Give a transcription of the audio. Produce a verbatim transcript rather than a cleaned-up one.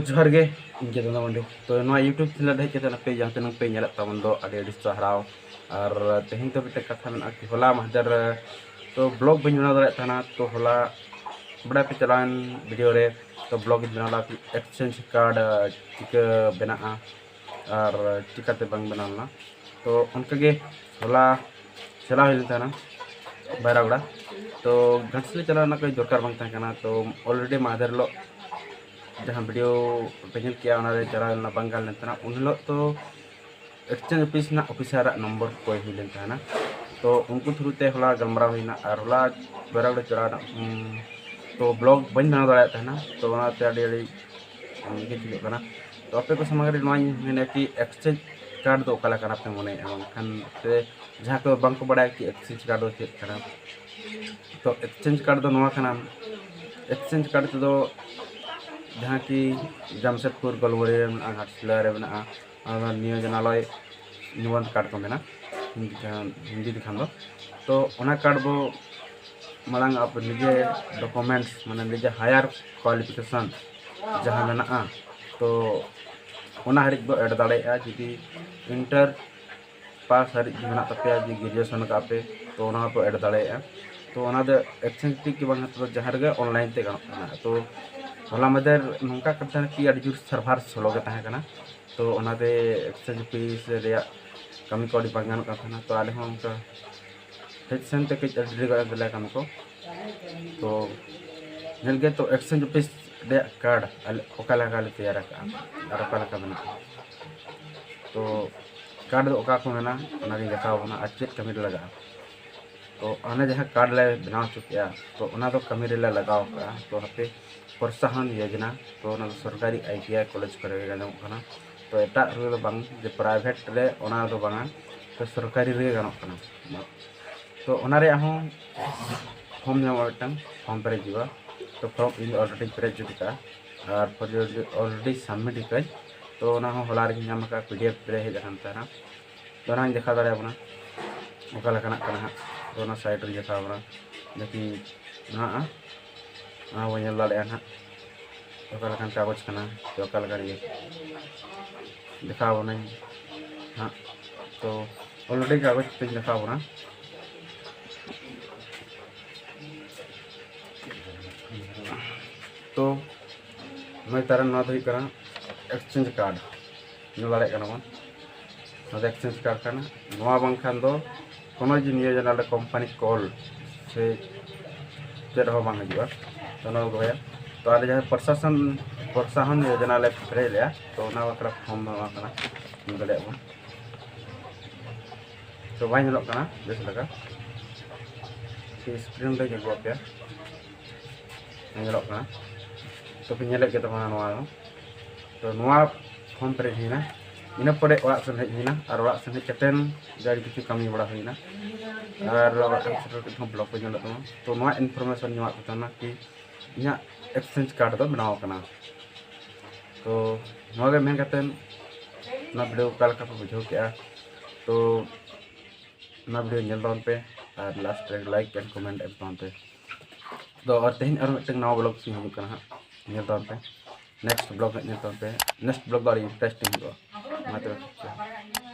ᱡᱚᱦᱟᱨ ᱜᱮ, ᱤᱧ ᱜᱮ ᱫᱟᱫᱟ ᱢᱟᱱᱰᱤ᱾ ᱛᱚ, ᱱᱚᱣᱟ YouTube channel ᱨᱮ ᱦᱮᱡ ᱠᱟᱛᱮ ᱟᱯᱮ ᱡᱟᱦᱟᱸ ᱛᱤᱱᱟᱹᱜ ᱯᱮ ᱧᱮᱞᱮᱫ ᱛᱟᱵᱚᱱ ᱫᱚ, ᱟᱹᱰᱤ ᱟᱹᱰᱤ ᱥᱟᱨᱦᱟᱣ᱾ ᱟᱨ ᱛᱮᱦᱮᱧ ᱫᱚ ᱢᱤᱫᱴᱮᱱ ᱠᱟᱛᱷᱟ ᱢᱮᱱᱟᱜᱼᱟ ᱠᱤ, ᱦᱚᱞᱟ ᱢᱟᱦᱫᱮᱨ ᱛᱚ vlog ᱵᱟᱹᱧ ᱵᱮᱱᱟᱣ ᱫᱟᱲᱮᱭᱟᱜ ᱛᱟᱦᱮᱱᱟ᱾ ᱛᱚ, ᱦᱚᱞᱟ ᱵᱟᱲᱟᱭ ᱯᱮ ᱪᱟᱞᱟᱣᱮᱱ video ᱨᱮ ᱛᱚ vlog ᱤᱧ ᱵᱮᱱᱟᱣ ᱞᱮᱫᱟ ᱠᱤ exchange card ᱪᱤᱠᱟᱹ ᱵᱮᱱᱟᱜᱼᱟ ᱟᱨ ᱪᱤᱠᱟᱹᱛᱮ ᱵᱟᱝ ᱵᱮᱱᱟᱣ ᱞᱮᱱᱟ᱾ ᱛᱚ, ᱚᱱᱠᱟᱜᱮ ᱦᱚᱞᱟ ᱪᱟᱞᱟᱣ ᱦᱩᱭ ᱞᱮᱱ ᱛᱟᱦᱮᱱᱟ ᱵᱟᱭᱨᱟᱜᱚᱲᱟ᱾ ᱛᱚ, ᱜᱷᱟᱴᱥᱤᱞᱟᱹ ᱪᱟᱞᱟᱣ ᱨᱮᱱᱟᱜ ᱠᱳᱱᱳ ᱫᱚᱨᱠᱟᱨ ᱵᱟᱝ ᱛᱟᱦᱮᱸ ᱠᱟᱱᱟ᱾ ᱛᱚ, already ᱢᱟᱦᱫᱮᱨ ᱦᱤᱞᱳᱜ ᱡᱟᱦᱟᱸ video ᱯᱮ ᱧᱮᱞ ᱠᱮᱜᱼᱟ, ᱚᱱᱟᱨᱮ ᱪᱟᱞᱟᱣ ᱞᱮᱱᱟ ᱵᱟᱝ ᱜᱟᱱ ᱞᱮᱱ ᱛᱟᱦᱮᱱᱟ᱾ ᱩᱱ ᱦᱤᱞᱳᱜ ᱛᱚ exchange office ᱨᱮᱱᱟᱜ officer ᱟᱜ ᱱᱚᱢᱵᱚᱨ ᱠᱚᱭ ᱦᱩᱭ ᱞᱮᱱ ᱛᱟᱦᱮᱱᱟ᱾ ᱛᱚ, ᱩᱱᱠᱩ through ᱛᱮ ᱦᱚᱞᱟ ᱜᱟᱞᱢᱟᱨᱟᱣ ᱦᱩᱭᱱᱟ᱾ ᱟᱨ ᱦᱚᱞᱟ ᱵᱟᱭᱨᱟᱜᱚᱲᱟ ᱪᱟᱞᱟᱣ ᱨᱮᱱᱟᱜ, ᱩᱸ, ᱛᱚ vlog ᱵᱟᱹᱧ ᱵᱮᱱᱟᱣ ᱫᱟᱲᱮᱭᱟᱜ ᱛᱟᱦᱮᱱᱟ᱾ ᱛᱚ, ᱚᱱᱟᱛᱮ ᱟᱹᱰᱤ ᱟᱹᱰᱤ ᱤᱭᱟᱹ ᱦᱩᱭᱩᱜ ᱠᱟᱱᱟ᱾ ᱛᱚ, ᱟᱯᱮ ᱠᱚ ᱥᱟᱢᱟᱝ ᱨᱮ ᱱᱚᱣᱟᱧ ᱢᱮᱱᱟ ᱠᱤ exchange card ᱫᱚ ᱚᱠᱟ ᱞᱮᱠᱟᱱᱟᱜ ᱯᱮ ᱢᱚᱱᱮᱭᱮᱫᱼᱟ? ᱵᱟᱝᱠᱷᱟᱱ ᱥᱮ ᱡᱟᱦᱟᱸ ᱠᱚ ᱵᱟᱝᱠᱚ ᱵᱟᱲᱟᱭᱟ ᱠᱤ exchange card ᱫᱚ ᱪᱮᱫ ᱠᱟᱱᱟ, ᱛᱚ exchange card ᱫᱚ ᱱᱚᱣᱟ ᱠᱟᱱᱟ᱾ Exchange card ᱛᱮᱫᱚ ᱡᱟᱦᱟᱸ ᱠᱤ ᱡᱟᱢᱥᱮᱫᱽᱯᱩᱨ, ᱜᱳᱞᱣᱟᱨᱤᱭᱟ ᱨᱮ ᱢᱮᱱᱟᱜᱼᱟ, ᱜᱷᱟᱴᱥᱤᱞᱟᱹ ᱨᱮ ᱢᱮᱱᱟᱜᱼᱟ, ᱚᱱᱟ ᱫᱚ ᱱᱤᱭᱳᱡᱚᱱᱟᱞᱚᱭ ᱱᱤᱵᱚᱱᱫᱷ card ᱠᱚ ᱢᱮᱱᱟ ᱦᱤᱱᱫᱤ ᱛᱮ-, ᱦᱤᱱᱫᱤ ᱛᱮᱠᱷᱟᱱ ᱫᱚ᱾ ᱛᱚ ᱚᱱᱟ card ᱵᱚ ᱢᱟᱲᱟᱝ ᱟᱵᱚ ᱱᱤᱡᱮ documents, ᱢᱟᱱᱮ ᱱᱤᱡᱮ higher qualification ᱡᱟᱦᱟᱸ ᱢᱮᱱᱟᱜᱼᱟ, ᱛᱚ ᱚᱱᱟ ᱦᱟᱹᱨᱤᱡ ᱵᱚ add ᱫᱟᱲᱮᱭᱟᱜᱼᱟ᱾ ᱡᱩᱫᱤ ᱤᱱᱴᱟᱨ ᱯᱟᱥ ᱦᱟᱹᱨᱤᱡ ᱜᱮ ᱢᱮᱱᱟᱜ ᱛᱟᱯᱮᱭᱟ, ᱡᱩᱫᱤ graduation ᱟᱠᱟᱫ ᱯᱮ, ᱛᱚ ᱚᱱᱟ ᱦᱚᱸᱯᱮ add ᱫᱟᱲᱮᱭᱟᱜᱼᱟ᱾ ᱛᱚ ᱚᱱᱟ ᱫᱚ exchange ᱴᱤᱠ ᱜᱮ ᱵᱟᱝ ᱦᱟᱛᱟᱣ, ᱡᱟᱦᱟᱸ ᱨᱮᱜᱮ online ᱛᱮ ᱜᱟᱱᱚᱜ ᱠᱟᱱᱟ᱾ ᱛᱚ ᱦᱚᱞᱟ ᱢᱟᱫᱷᱮᱨ ᱱᱚᱝᱠᱟ ᱠᱟᱛᱷᱟ ᱠᱤ ᱟᱹᱰᱤ ᱡᱳᱨ server slow ᱜᱮ ᱛᱟᱦᱮᱸ ᱠᱟᱱᱟ᱾ ᱛᱚ ᱚᱱᱟᱛᱮ exchange office ᱨᱮᱭᱟᱜ ᱠᱟᱹᱢᱤ ᱠᱚ ᱟᱹᱰᱤ ᱵᱟᱝ ᱜᱟᱱᱚᱜ ᱠᱟᱱ ᱛᱟᱦᱮᱱᱟ᱾ ᱛᱚ ᱟᱞᱮ ᱦᱚᱸ ᱚᱱᱠᱟ ᱦᱮᱡ ᱥᱮᱱ ᱛᱮ ᱠᱟᱹᱡ ᱟᱹᱰᱤ ᱰᱮᱨᱤ ᱜᱚᱫ ᱮᱱ ᱛᱟᱞᱮᱭᱟ ᱠᱟᱹᱢᱤ ᱠᱚ᱾ ᱛᱚ ᱧᱮᱞ ᱜᱮ, ᱛᱚ exchange office ᱨᱮᱭᱟᱜ card ᱟᱞᱮ ᱚᱠᱟ ᱞᱮᱠᱟ ᱞᱮ ᱛᱮᱭᱟᱨ ᱟᱠᱟᱫᱼᱟ ᱟᱨ ᱚᱠᱟ ᱞᱮᱠᱟ ᱢᱮᱱᱟᱜᱼᱟ᱾ ᱛᱚ card ᱫᱚ ᱚᱠᱟ ᱠᱚ ᱢᱮᱱᱟ, ᱚᱱᱟᱜᱤᱧ ᱫᱮᱠᱷᱟᱣ ᱟᱵᱚᱱᱟ ᱟᱨ ᱪᱮᱫ ᱠᱟᱹᱢᱤ ᱨᱮ ᱞᱟᱜᱟᱜᱼᱟ᱾ ᱛᱚ ᱚᱱᱟ ᱡᱟᱦᱟᱸ card ᱞᱮ ᱵᱮᱱᱟᱣ ᱦᱚᱪᱚ ᱠᱮᱜᱼᱟ, ᱛᱚ ᱚᱱᱟ ᱫᱚ ᱠᱟᱹᱢᱤ ᱨᱮᱞᱮ ᱞᱟᱜᱟᱣ ᱠᱟᱜᱼᱟ᱾ ᱛᱚ ᱦᱟᱯᱮ, ᱯᱨᱚᱛᱥᱟᱦᱚᱱ ᱭᱳᱡᱚᱱᱟ, ᱛᱚ ᱚᱱᱟ ᱫᱚ ᱥᱚᱨᱠᱟᱨᱤ ᱟᱭ ᱴᱤ ᱟᱭ ᱠᱚᱞᱮᱡᱽ ᱠᱚᱨᱮ ᱜᱮ ᱧᱟᱢᱚᱜ ᱠᱟᱱᱟ᱾ ᱛᱚ ᱮᱴᱟᱜ ᱨᱮᱫᱚ ᱵᱟᱝ, ᱡᱮ private ᱨᱮ, ᱚᱱᱟ ᱫᱚ ᱵᱟᱝᱟ, ᱛᱚ ᱥᱚᱨᱠᱟᱨᱤ ᱨᱮᱜᱮ ᱜᱟᱱᱚᱜ ᱠᱟᱱᱟ᱾ ᱛᱚ ᱚᱱᱟ ᱨᱮᱭᱟᱜ ᱦᱚᱸ form ᱧᱟᱢᱚᱜᱼᱟ, ᱢᱤᱫᱴᱟᱝ form ᱯᱮᱨᱮᱡ ᱦᱩᱭᱩᱜᱼᱟ᱾ ᱛᱚ form ᱤᱧ ᱫᱚ already ᱯᱮᱨᱮᱡ ᱡᱩᱛ ᱠᱟᱜᱼᱟ ᱟᱨ already submit ᱠᱟᱜᱼᱟᱹᱧ᱾ ᱛᱚ ᱚᱱᱟ ᱦᱚᱸ ᱦᱚᱞᱟ ᱨᱮᱜᱮᱧ ᱧᱟᱢ ᱟᱠᱟᱫᱼᱟ, ᱯᱤ ᱰᱤ ᱮᱯᱷ ᱨᱮ ᱦᱮᱡ ᱟᱠᱟᱱ ᱛᱟᱦᱮᱱᱟ᱾ ᱛᱚ ᱚᱱᱟᱧ ᱫᱮᱠᱷᱟᱣ ᱫᱟᱲᱮᱭᱟᱵᱚᱱᱟ ᱚᱠᱟ ᱞᱮᱠᱟᱱᱟᱜ ᱠᱟᱱᱟ ᱦᱟᱸᱜ᱾ ᱛᱚ ᱚᱱᱟ side ᱨᱮᱧ ᱫᱮᱠᱷᱟᱣ ᱟᱵᱚᱱᱟ, ᱡᱟᱠᱤ ᱢᱮᱱᱟᱜᱼᱟ, ᱚᱱᱟ ᱵᱚᱱ ᱧᱮᱞ ᱫᱟᱲᱮᱭᱟᱜᱼᱟ ᱦᱟᱸᱜ᱾ ᱚᱠᱟ ᱞᱮᱠᱟᱱ ᱠᱟᱜᱚᱡᱽ ᱠᱟᱱᱟ ᱥᱮ ᱚᱠᱟ ᱞᱮᱠᱟᱱ ᱤᱭᱟᱹ, ᱫᱮᱠᱷᱟᱣ ᱟᱵᱚᱱᱟᱹᱧ ᱦᱟᱸᱜ᱾ ᱛᱚ already ᱠᱟᱜᱚᱡᱽ ᱠᱚᱧ ᱫᱮᱠᱷᱟᱣ ᱟᱵᱚᱱᱟ᱾ ᱛᱚ ᱱᱚᱜᱼᱚᱭ ᱛᱟᱨᱮ ᱱᱚᱣᱟ ᱫᱚ ᱦᱩᱭᱩᱜ ᱠᱟᱱᱟ exchange card, ᱧᱮᱞ ᱫᱟᱲᱮᱭᱟᱜ ᱠᱟᱱᱟ ᱵᱚᱱ, ᱱᱚᱣᱟ ᱫᱚ exchange card ᱠᱟᱱᱟ᱾ ᱱᱚᱣᱟ ᱵᱟᱝᱠᱷᱟᱱ ᱫᱚ ᱠᱳᱱᱳ ᱡᱮ ᱱᱤᱭᱟᱹ ᱡᱮᱱᱟᱨᱮᱞ ᱨᱮ ᱠᱳᱢᱯᱟᱱᱤ ᱠᱚᱞ ᱥᱮ ᱪᱮᱫ ᱦᱚᱸ ᱵᱟᱝ ᱦᱤᱡᱩᱜᱼᱟ᱾ ᱛᱚ ᱱᱚᱣᱟ ᱫᱚᱦᱚᱭᱟ᱾ ᱛᱚ ᱟᱞᱮ ᱡᱟᱦᱟᱸ ᱯᱨᱚᱥᱟᱥᱚᱱ ᱯᱨᱚᱥᱟᱥᱚᱱ ᱡᱳᱡᱚᱱᱟ ᱞᱮ ᱯᱮᱨᱮᱡ ᱞᱮᱜᱼᱟ, ᱛᱚ ᱚᱱᱟ ᱵᱟᱠᱷᱨᱟ ᱯᱷᱚᱨᱢ ᱫᱚ ᱱᱚᱣᱟ ᱠᱟᱱᱟ, ᱧᱮᱞ ᱫᱟᱲᱮᱭᱟᱜ ᱵᱚᱱ᱾ ᱛᱚ ᱵᱟᱭ ᱧᱮᱞᱚᱜ ᱠᱟᱱᱟ ᱵᱮᱥ ᱞᱮᱠᱟ, ᱥᱠᱨᱤᱱ ᱨᱮᱧ ᱟᱹᱜᱩ ᱟᱯᱮᱭᱟ, ᱧᱮᱞᱚᱜ ᱠᱟᱱᱟ᱾ ᱛᱚ ᱯᱮ ᱧᱮᱞᱮᱫ ᱜᱮ ᱛᱟᱵᱚᱱᱟ ᱱᱚᱣᱟ ᱫᱚ᱾ ᱛᱚ ᱱᱚᱣᱟ ᱯᱷᱚᱨᱢ ᱯᱮᱨᱮᱡ ᱦᱩᱭᱱᱟ, ᱤᱱᱟᱹ ᱯᱚᱨᱮ ᱚᱲᱟᱜ ᱥᱮᱱ ᱦᱮᱡ ᱦᱩᱭᱱᱟ, ᱟᱨ ᱚᱲᱟᱜ ᱥᱮᱱ ᱦᱮᱡ ᱠᱟᱛᱮᱱ ᱡᱟᱜᱮ ᱠᱤᱪᱷᱩ ᱠᱟᱹᱢᱤ ᱵᱟᱲᱟ ᱦᱩᱭᱱᱟ, ᱟᱨ ᱚᱲᱟᱜ ᱥᱮᱱ ᱥᱮᱴᱮᱨ ᱠᱟᱛᱮ ᱦᱚᱸ ᱵᱞᱚᱜ ᱠᱚ ᱧᱮᱞᱚᱜ ᱛᱟᱢᱟ᱾ ᱛᱚ ᱱᱚᱣᱟ ᱤᱱᱯᱷᱚᱨᱢᱮᱥᱚᱱ ᱧᱟᱢᱟᱜ ᱠᱚ ᱛᱟᱦᱮᱱᱟ ᱠᱤ ᱤᱧᱟᱹᱜ exchange card ᱫᱚ ᱵᱮᱱᱟᱣ ᱟᱠᱟᱱᱟ᱾ ᱛᱚ ᱱᱚᱣᱟ ᱜᱮ ᱢᱮᱱ ᱠᱟᱛᱮᱱ ᱚᱱᱟ ᱵᱷᱤᱰᱤᱭᱳ ᱚᱠᱟ ᱞᱮᱠᱟ ᱯᱮ ᱵᱩᱡᱷᱟᱹᱣ ᱠᱮᱜᱼᱟ, ᱛᱚ ᱚᱱᱟ ᱵᱷᱤᱰᱤᱭᱳ ᱧᱮᱞ ᱛᱟᱵᱚᱱ ᱯᱮ ᱟᱨ ᱞᱟᱥᱴ ᱨᱮ ᱞᱟᱭᱤᱠ ᱮᱱᱰ ᱠᱚᱢᱮᱱᱴ ᱮᱢ ᱛᱟᱵᱚᱱ ᱯᱮ᱾ ᱛᱚ ᱟᱨ ᱛᱮᱦᱮᱧ ᱟᱨᱚ ᱢᱤᱫᱴᱟᱝ ᱱᱟᱣᱟ ᱵᱞᱚᱜ ᱥᱮᱫ ᱦᱤᱡᱩᱜ ᱠᱟᱱᱟ ᱦᱟᱸᱜ, ᱧᱮᱞ ᱛᱟᱵᱚᱱ ᱯᱮ᱾ ᱱᱮᱠᱥᱴ ᱵᱞᱚᱜ ᱦᱟᱸᱜ ᱧᱮᱞ ᱛᱟᱵᱚᱱ ᱯᱮ, ᱱᱮᱠᱥᱴ ᱵᱞᱚᱜ ᱫᱚ ᱟᱹᱰᱤ ᱤᱱᱴᱟᱨᱮᱥᱴᱤᱝ ᱦᱩᱭᱩᱜᱼᱟ᱾ ᱢᱟ ᱛᱚᱵᱮ ᱴᱷᱤᱠ ᱜᱮᱭᱟ᱾